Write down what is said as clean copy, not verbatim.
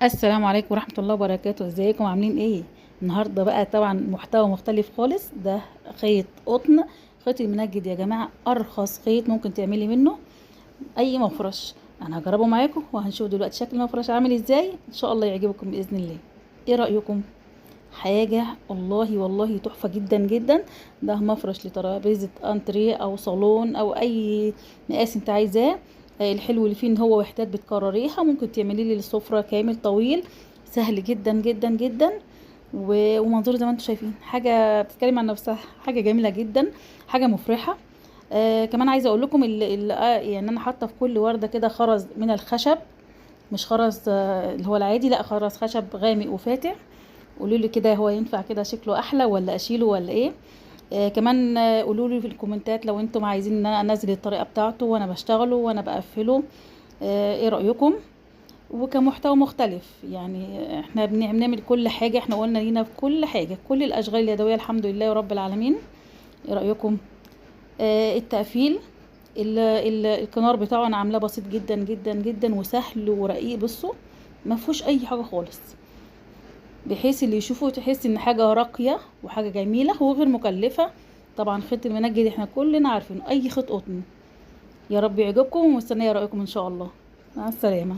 السلام عليكم ورحمة الله وبركاته. ازيكم عاملين ايه النهاردة؟ بقى طبعا محتوى مختلف خالص. ده خيط قطن، خيط المنجد يا جماعة، ارخص خيط ممكن تعملي منه اي مفرش. انا هجربه معاكم وهنشوف دلوقتي شكل المفرش عامل ازاي، ان شاء الله يعجبكم باذن الله. ايه رأيكم؟ حاجة والله والله تحفة جدا جدا. ده مفرش لترابيزة انتريه او صالون او اي مقاس انت عايزاه. الحلو اللي فيه ان هو وحدات بتكرريها، ممكن تعملي لي السفرة كامل طويل، سهل جدا جدا جدا. ومنظره زي ما انتم شايفين، حاجة بتتكلم عن نفسها، حاجة جميلة جدا، حاجة مفرحة. كمان عايزة اقول لكم يعني انا حاطة في كل وردة كده خرز من الخشب، مش خرز اللي هو العادي، لا خرز خشب غامق وفاتح. قولوا لي كده هو ينفع كده شكله احلى ولا اشيله ولا ايه؟ كمان قولوا لي في الكومنتات لو انتم عايزين ان انا انزل الطريقة بتاعته وانا بشتغله وانا بقفله. ايه رايكم؟ وكمحتوى مختلف، يعني احنا بنعمل كل حاجة، احنا قلنا لينا في كل حاجة، كل الاشغال اليدوية الحمد لله رب العالمين. ايه رايكم؟ التقفيل الكنار بتاعه انا عاملاه بسيط جدا جدا جدا وسهل ورقيق، بصوا ما فيهوش اي حاجة خالص، بحيث اللي يشوفه تحس ان حاجة راقية وحاجه جميلة وغير مكلفة. طبعا خيط المنجد احنا كلنا عارفين اي خيط قطن. يا رب يعجبكم ومستنيه رايكم ان شاء الله. مع السلامة.